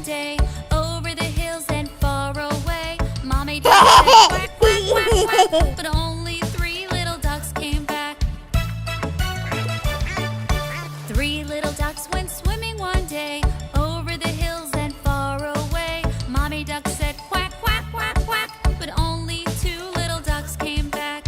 day, over the hills and far away. Mommy duck said quack, quack, quack, quack, but only 3 little ducks came back. 3 little ducks went swimming one day, over the hills and far away. Mommy duck said quack, quack, quack, quack, but only 2 little ducks came back.